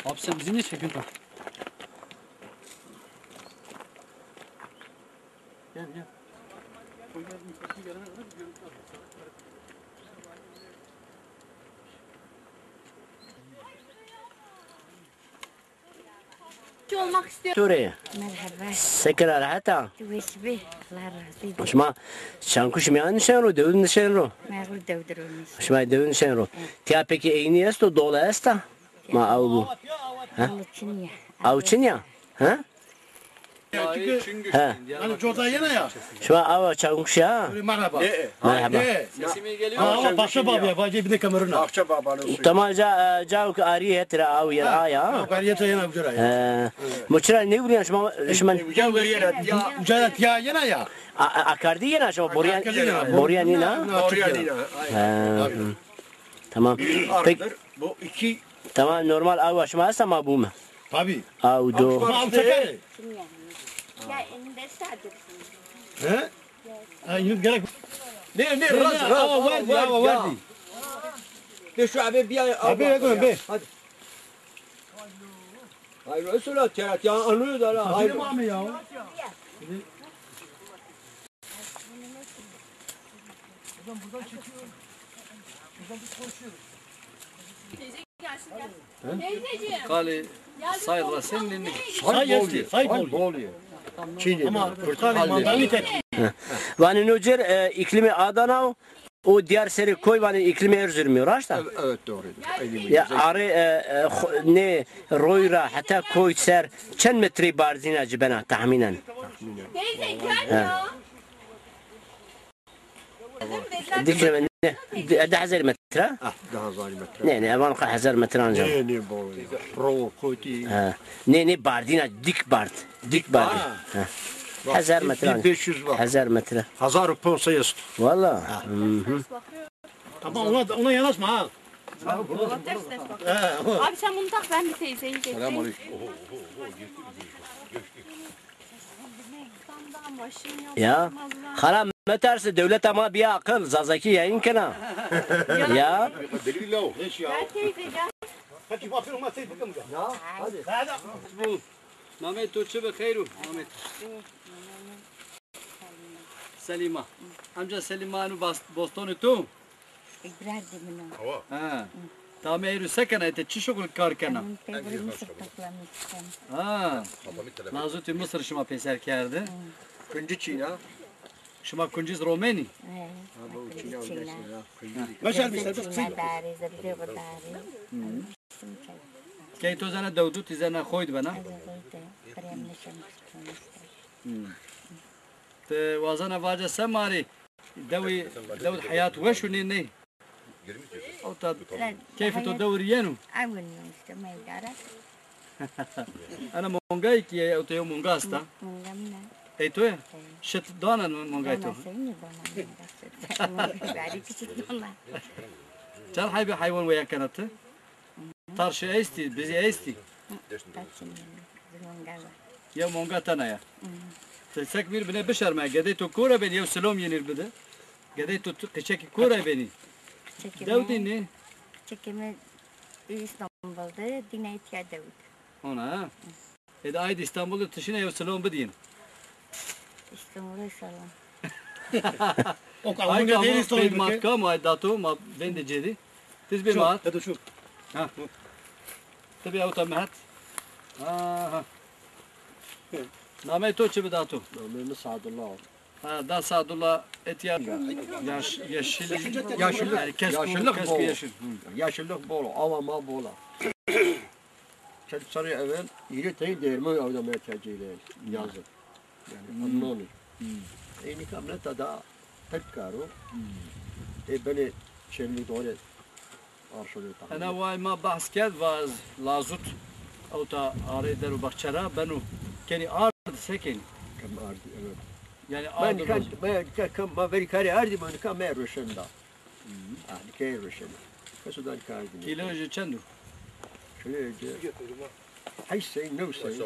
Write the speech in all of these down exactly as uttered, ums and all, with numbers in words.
Abi sen bizi niye çekiyorsun? Gel, gel. Olmak istiyorum. Ture. Merhaba. Sekira, rehet a? Weş bî. Allah razî bo. Şima çankuş mîyan nişen ro, dewid nişen ro? Merhaba, dewid ro nişen. Şima dewid nişen ro. Tiya peki eyni esto, dole esta? Ma aw bu. Ha? Aw çin ya. Aw çin ya? Ha? He. Yani coda yena ya. Şima awa çankuş ya? Böyle merhaba. Merhaba. He. Sesime geliyor. Ama Bahçe Baba ya, vay bir de kameruna. Bahçe Baba'nın suyu. Tamam, ca, e, ca ki arî hetra aw yer a ya. Yok, arî hetra yena ucura ya. He. Muçira ne vuruyan şima, şima? Uca ver yena ya. Uca ya yena ya. A, a, akardi yena şima, boryan, boryan yena. Boryan yena. He. Tamam. Peki. Bu iki. Tamam, normal aw şima esta ma bu mu? Tabii. Aw do. Ama alçak. He? Ha, yine gerek. Ne, ne, raz, raz. Ama vardı, ama vardı. De şu abi bir ay. Abi, abi. Hadi. Hayır, o sonra çerat ya, anlıyor da la. Hayır. Abi ya. Qalê say resenî nê. Say estî, say bol. Bol yê. Çînî. Ama kurtanê mandalî tek. Vanê no cêr, e, îklîmê Adana û dîyar serê koy vanê îklîmê Erzurumî, raşt a? Evet, evet, doğru. Ya arê, e, e, xo-, nê roy ra heta koy ser çend metrey bardîna ci bena tahmînen? Tahmînen. Teyze, gel ya. Dik ne, di hezar metre? Ah, di hezar metre. Ne, ne, evan qe hezar metre anca. Ne, ne, bol. Ro, kotî. Ha. Ne, ne, bardîna, dik bard. Dik bard. Ha. Hezar metre anca. Beş yüz var. Hezar metre. Hezar û ponc sey est. Valla. Hı hı. Tamam, ona, ona yanaşma ha. Abi sen bunu tak, ben bir teyzeyi getireyim. Selamünaleyküm. Ya, xala meterse, dewleta ma bîya aqil, Zazakî yayın kena. Ya. Gel teyze, gel. Ya, hadi. Namey to çi bi, xeyr o? Namey. Selîma. Emca Selîma, eno bas-, bostonê to? Biradê min o. Ha. Tamê eyro se kena? Ete çi şuxul, kar kena? Tamam, peyvurê Misir toplamıştım. Ha. Lazutê Misir şima peyser kerde. Kuncî çîna. Şima kuncîz romenî? He. Ha, bu çîna. Kuncî çîna. Başar bir serbest çîna. Darî, zebdê darî. Key to zana dewdû, ti zana xoyd bena? Ez xoyd. Krem nişen. Ti wazana vaca se marî? Dewî, dewî heyat weş û nê ney? Ewta keyfê to dewir yeno? Ewil yo işte, meydara. Ena mongayê kî yê, ewta yew monga esta? Monga min a. Ey to ya? Şit dana mongayê to? Dana sey nêdana monga şit. Monga barî kî şit dana. Çend heybê heywan weya kena ti? Tarşî estî, bizî estî? Tarşî nîyo, zî monga wa. Yew monga tena ya. Ti sek mîr bine bişerme, gedey to kore benî, yew silom yenîr bide. Gedey to tu-, qîçekî kore benî? Dewdî nê? Qîçekê mi Îstanbul de, dîne îtya dewd. Ona ha? Ede aydî Îstanbul de ti şina yew silom bidîn. Îstanbul selam. Ay tamam, pey mat kam, ay dato, ma vende cêdî. Tiz bê mat. Hedo şu. Ha. Ti bê ewta mehet. Aha. Namey to çi bi dato? Namey mi Sadullah. Ha, da Sadullah etya yaş-, yeşil, yaşlılık, yani kesko, yaşlılık kesko bol. Yeşil. Hı. Yaşlılık bol, awa ma bol a. Çend serrî ewel hîrê tenî derman ewda me tecî de yazı. Yani annoni. Ê nika mileta da pek karo. Ê benê çermî dore arşo de tahmin. Ena way ma bahs kerd, vaz lazut ewta arê der û baxçe ra beno, kenî ard, se kenî? Kem ardî, evet. Yani ard nika, ma nika kem ma verî karê ardî, ma nika me roşen da. Ah, nika ê roşenî. Keso da nika ardî. Kîloyê ci çend o? Kîloyê ci heşt sey, new sey,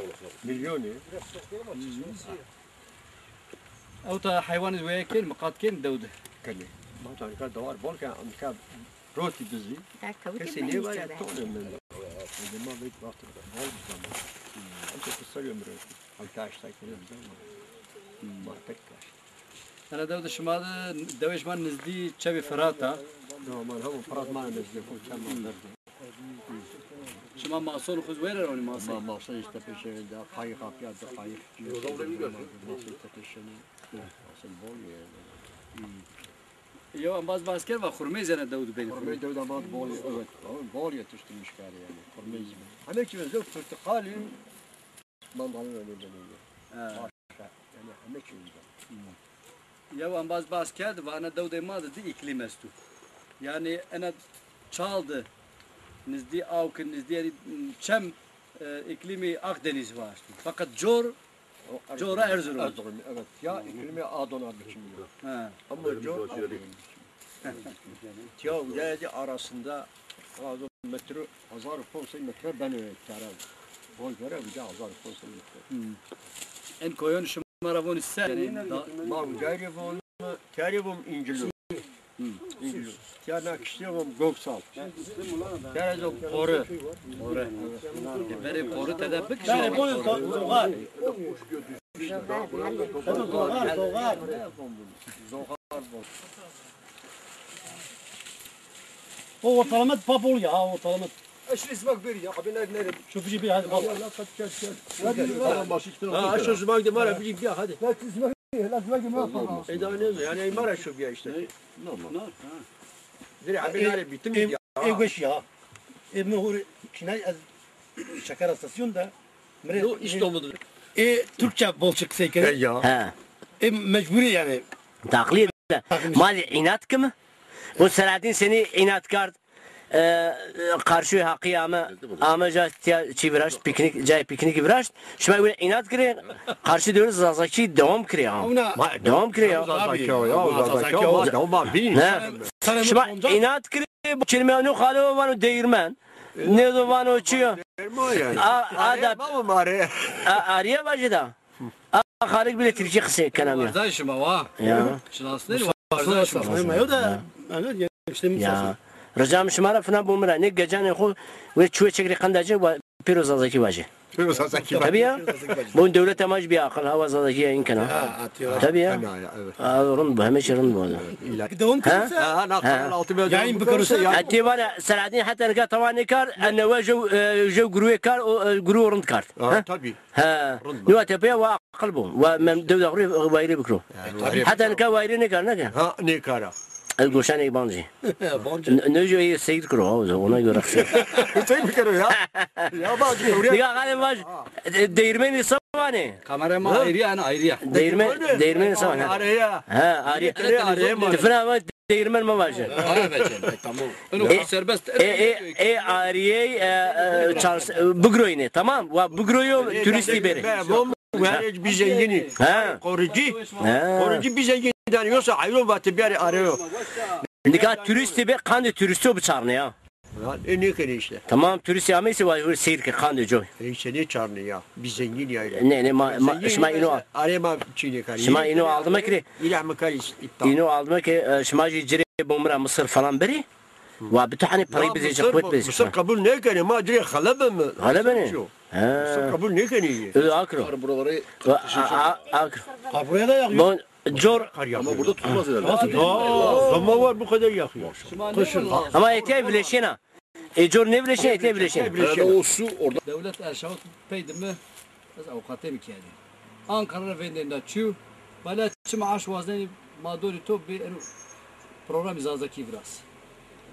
milyonî. Ewta heywanî weye kên, miqat kên dewde. Kenê. Ma ta nika dewar bol ke, nika Rotî bizî. Kesî nêvare, tone mendo. Ede ma veyt vaqtî bol bizama. Ente kısa ömrü. Hafta heşta kere bizama. Ma tek kaş. Ena dew de şima de, dewê şima nizdî çemê Firat a. No, ma hemo Firat ma nizdî, xo çem ma verde. Şima mason xo were ronî masê? Ma mason işte peşe de qayık apya de qayık. Mason işte peşe. Mason bol ya. Yew embaz bas kerd va xurmey zene dewd benî. Xurmey dewd embaz bol, evet. Bol yetiştirmiş kari yani. Xurmey zî. Heme çî zor porteqalî, mandalina ne benî. Ha. Başka. Yani heme çî zor. Yew embaz bas kerd va ena dewdê ma de di îklîm esto. Yani ena çal de nizdî aw ke nizdî yani çem, e, îklîmî Akdenîz vaştî. Fakat cor Cora Erzurum. Erzurum, evet. Ya iklimi Adana biçimi. Ha. Ama cor Erzurum biçimi. Ya uca arasında fazla metre, hazar ponse metre ben öyle kere. Boy göre uca hazar ponse metre. Hmm. En koyon şima ra voni ser. Ma uca ri von, keri vom İncil'i. Hı. İngiliz. Ya nakişte vom Göksal. Terezom Qorî. Qorî. Berê Qorî tede bik. Berê Qorî, Zoğar. Zoğar, Zoğar. Zoğar. O ortalama pa bol ya, ortalama. Eşrî zivak bêrî ya, abi ne, ne? Şu bicî bir hadi bak. Ya, la, kaç, kaç, kaç. Hadi, hadi. Ha, şu zivak de mara bicî bir hadi. La, zivak, la, zivak mara. E, daha ne? Yani, mara şu bir işte. Normal. Normal, ha. Direkt abi, e, nare bitim e, ya. E, weş ya. E, mi huri, çinay ez şeker hastasyon da. Mire, no, e, İstanbul'da. E, Türkçe bolça qisey kere. E, ya. Ha. E, mecburi yani. Taklit. Taklit. Mali inat kimi? Bu Selahattin seni inat kard. E, karşı hakkı ama, ama ca tiya çi viraşt, piknik, cay piknik viraşt. Şima wî inat kirê, karşı diyoruz Zazakî devam kirê ha. Ona devam kirê ya. Zazakî o ya, Zazakî o, devam abi. Ne? Şima inat kirê, bu kelime ne xalo vano değirmen. Ne de vano çi ya? Değirmen yani. A, a da. Ama mare. A, arıya bacı da. A, Xalik bile Tirkî qisey kena mi. Warzay şima wa. Ya. Şinasnên warzay şima. Ama yo da, evet, ya, işte, ya. Ricam şima ra fina bo mi ra. Ne gecanê xo ve çuwe çekri qanda ce, pêro Zazakî vaje. Pêro Zazakî vaje. Tabii ya. Bu dewlete ma jî bir akıl, hawa Zazakî yayın kena. Ha, atıyor. Tabii ya. Fena ya, evet. Aa, rind bu, heme şey rind bu. İlla. Devam kırsa. Ha, ha, ha. Yayın bir karışsa. Eti var ya, Selahattin hatta nika tawa ne kar, anne ve jew, e, jew gruye kar, o, e, gru rind kar. Ha, tabii. Ha. Rind bu. Niwa tepeya wa aqil bo. Wa mem dew da xurê wayirê bikro. Heta nika wayirê nêkar, neke? Ha, nêkara. Ez goşanê bancî. Bancî. Ne, ne jû ê seyir kiro, ha, ona göre. Seyir kiro ya. Ya bak, oraya. Nika xalê vaj, e, değirmenî savanê. Kamera ma ayrı yani, ayrı ya. Değirmen, değirmenî savanê. Araya. Ha, araya. Araya ma. Tifina ma Değirmen mi vaje? Ara veçen. E, tamam. Eno e, serbest. E, e, e, ariyey, e, e, çans, e, bigroyne, tamam? Wa bigroyo, e, turistî beri. Be, vom, yani bir zengini. Ha. Korucu. Ha. Korucu bir zengin. Yani yoksa ayrı vate bir arıyor. Nika turistî be, qandê turisto biçarne ya. Ya, e, ne kere işte. Tamam, turistî ameyse wa seyir ke qandê coy. E, işte ne çarne ya. Bir zengin ya. Ne, ne, ma, ma, şima ino. Arê ma çînê karî. Şima ino aldıma kire. İlah mı karî iptal. Ino aldıma ke, e, şima jî cirê bo mi ra Mısır falan beri. Wa bi tu hani parayı bize quwet bize. Mısır kabul ne kere, ma cirê xelebe mi? Xelebe ne? Mısır kabul ne kere? Öyle akro. Buraları. Akro. Buraya da yakıyor. Bon, cor. Ama burada tutmaz herhalde. Aa, zaman var bu kadar yakıyor. Kışın. Ama etiye bileşena. E, cor ne bileşen, ete bileşen. Herhalde o su orada. Dewlet Erşawit pey de mi, ez avukatê mi kerdî. Ankara ra vendên da çîyo, bale çi maaş wazenî ma dorî to bê eno programî Zazakî viraz.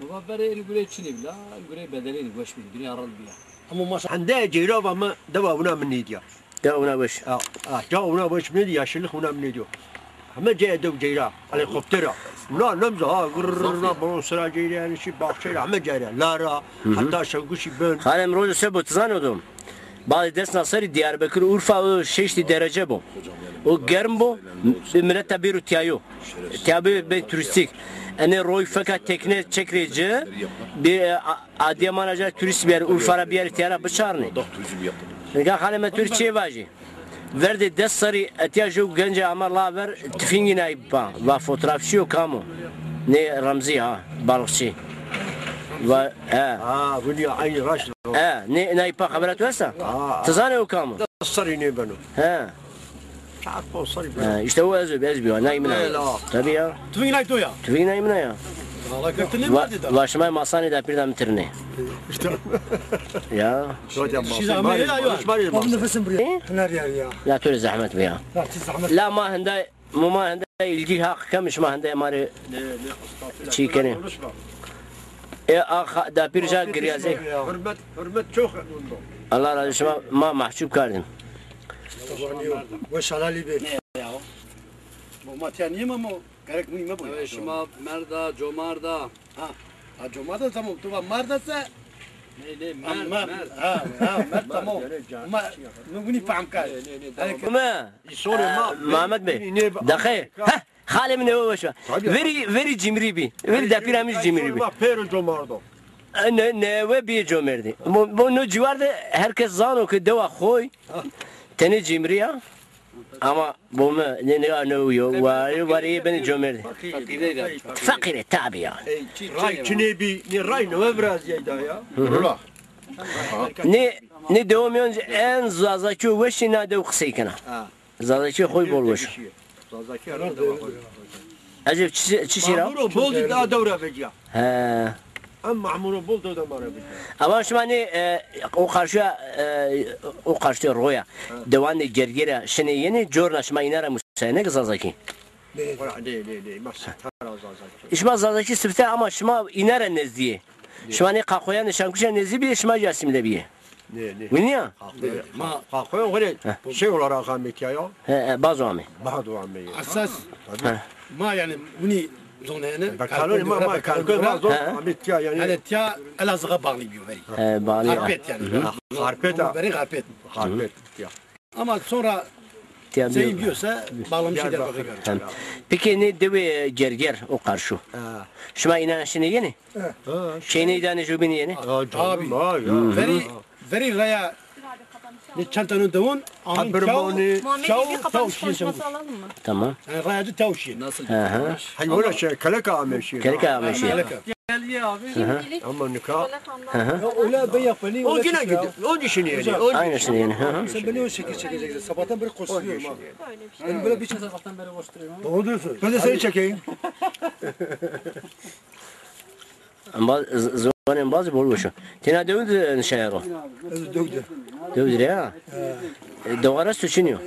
Mi va verê eno gureyê çinê bî la, eno gureyê bedelênî weş bî, dinya rind bîya. Ama masa hende ceyra va mi dewa wina mi nêdîya. Ya wina weş. Ha, ha, ya wina weş mi nêdî, yaşlılık wina mi nêdîyo. Heme ceye dew ceyra, helikoptera. Wina nemza ha, gırrrr, wina balon sıra ceyra yani şey, bahçeyle heme ceyra. Lara, hatta şevguşi ben. Xalem rojo se bo, ti zano do. Bazı desna seri Diyarbakır, Urfa, o şeştî derece bo. O germ bo, millet de bêro tiyayo. Tiya bê, bê turistik. Ene roy feka tekne çekrê ci, bir, e, a-, Adiyaman acar turist biyarî, Urfa ra biyarî tiyara biçarnê. Nika xalê mi to rê çê vajî. Verdê des serrî etiya jew gencê ama la ver tifingî nay pa. Va fotoğrafçî yo, kam o? Nê Remzî ha, balıkçı. Va, he. Ha, bu diye aynı raş. He, ne, ne ipa xebera tu esta? Ha. Ti zanê o kam o? Serrî nêbeno. He. Çar ponc serrî beno. He, îşte o ez, ez bîya, nay min a. Ela. Tabî ya. Tufîng nay to ya? Tufîng nay min a ya. Valla kötü ne Va-, vardı da? Va şima masanê dapîr de mi tirnê. İşte. Ya. Şiza ameyê ya. Konuşma. Nefesim buraya. E? Hınar yarı ya. La to rê zehmet bîya. La siz zahmet. La ma hende Muma hende îlgî haq kem, şima hende ma rê çî kenê. E, a xa-, dapîr ja girya zey. Hürmet, hürmet çok. Allah razı şima, ma mahcup kardin. Weş helalî bê. Bu ma tiya niye ma mo? Gerek mi me bu? Şima merda, comarda. Ha, ha, coma da tamam. Tu va merda se. Ney, ney, ha, merd, merd, merd. Ha, ha, merd tamam. Ma, no, bunu faham kar. Ney, ney, ney, tamam. Mehmet Bey. Deqe. Ha, xalê min ewe weş a. Verî, verî cimrî bî. Verî depîra min cimrî bî. Pêro comardo. Ne, ne we bî comerdî. Bo, bo no ciwar de herkes zano ke dewa xoy. Tenê cimrî ya. Ama bo mi ne, ne, ne yo, wa, wa rê benê comerdî. Feqîrê tabî ya. Ray çinê bî, ne ray no virazîyay da ya. Hı hı. Ne, ne dewo mîyon en Zazakî weşî na dew qisey kena. Ha. Zazakî xoy bol weş. Zazakî herhalde. Eceb çi, çi şîra? Mamuro bol dî da dewra vecîya. He. Em mamuro bol dew de ma ra vecîya. Ama şima nê, e, o qarşuya, e, o qarşuya roya. Ha. Dewanê Gergera şinê yenê, corna şima îna ra musayene ki Zazakî. Nê, nê, nê, nê. Ma sifte ra Zazakî. Şima Zazakî sifte ama şima îna ra nezdî yê. Şima nê Qaxoyan, Şankuş ra nezdî bîyê, şima jî asîmle bîyê. Nê, nê. Winî ya? Ma Qaxoyan xo rê şey olarak amê tiya ya. He, he, bazo amê. Bazo amê ya. Esas ma yani winî zonene. Bekalon ma, ma kalkon ma zon amê tiya yani. Yani tiya Elazığ'a bağlı bir veri. He, bağlı. Xarpêt yani. Xarpêt ha. Veri Xarpêt. Xarpêt tiya. Ama sonra zeyîn bîyosa bağlamış Diyarbakır. Hem. Peki nê dewê Gerger o qarşu? Ha. Şima înan şinê yenê? Ha. Çeyney danê jobînî yenê? Tabii. Verî, verî raya ne çantano dewon, amîn çaw, çaw, çaw şîye. Tamam. Yani raya de çaw şîye. Nasıl? Hı hı. Hani öyle şey, keleka amê şîye. Keleka amê şîye. Keleka. Ama nika. Hı hı. Ya öyle ben yapani. O yine gidiyor. O düşünüyor. Aynısını yani. Hı hı. Sen beni o şekil çekeceksin. Sabahtan beri koşturuyorum abi. Beni böyle bir çek. Sabahtan beri koşturuyorum. Doğru diyorsun. Ben de seni çekeyim. Embaz, z-, ziwanê embazî bol weş o. Têna dew de nişaya ro? Ez dew de. Dew de ya? He. E, dewar esto çinî yo?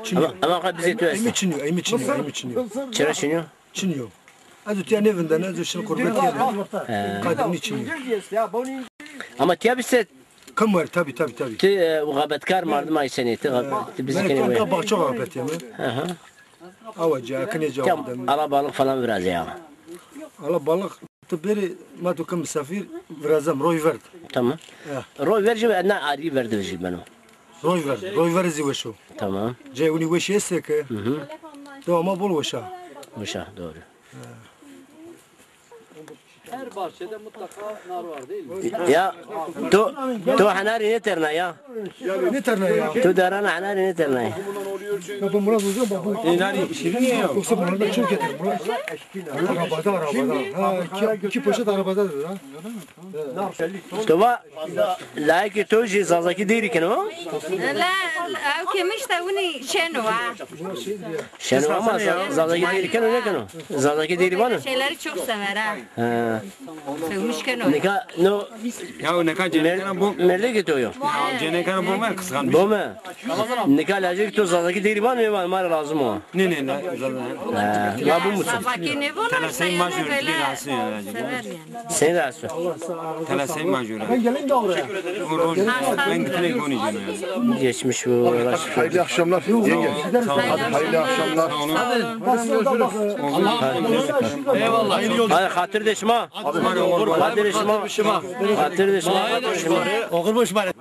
Çinî yo. Ama, ama qe bizê tu esto. Eymî çinî yo, eymî çinî yo, eymî çinî yo. Çira çinî yo? Çinî yo. Ez tiya nêvindena, ez şin qurbetî yena. He. Qadimî çinî yo. Ama tiya bî se. Kam var, tabii, tabii, tabii. Ti, e, xabetkar merdim ay senê, ti xab-, ti bizî kenê we. Ka baxçe xabetî yena. Hı hı. Awa ca, kinê ca. Alabalık falan virazê ya. Alabalık, tu bêrê ma tu ke misafir virazem, roy verd. Tamam. Ya. Roy ver jî, na arî verd jî beno. Roy verd, roy verd zî weş o. Tamam. Cayê winî weşî estê ke. Hı hı. Dewa ma bol weş a. Weş a, doğru. Ya. Her bahçede mutlaka nar var değil mi? Ya, to, to henarî nêterna ya. Nêterna ya. To darana henarî nêterna ya. Ya bu Murat Hoca bak bu. E, nari şirin ya. Yoksa bunlar da çok getir. Bunlar arabada, arabada. Ha, iki, iki poşet arabadadır ha. To va, layikê to jî Zazakî Dêrî keno? La, ew ke mişta winî şeno ha. Şeno ama Za-, Zazakî Dêrî keno nêkeno? Zazakî Dêrî vano? Şeyleri çok sever ha. He. Sevmiş keno. Nika no. Ya nika cenekana bo. Merdekê to yo. Ya cenekana bo me kıskanmış. Bo me. Nika lajek to Zazakî Dêrî vano, ê vano ma ra lazim o. Ne, ne, ne. He, ya bu musun? Zazakî ne vano? Tena sey ma jûr bir asî ya. Sever yani. Seni rahatsız. Tena sey ma jûr. Ben geleyim de oraya. O roj ben gitine goni jûr. Geçmiş bu uğraş. Hayırlı akşamlar. Yenge. Sağ olun. Hayırlı akşamlar. Eyvallah. Hayırlı yolculuk. Hadi, hatır de şima. Hatır de şima. Hatır de şima. Oğur boş bari.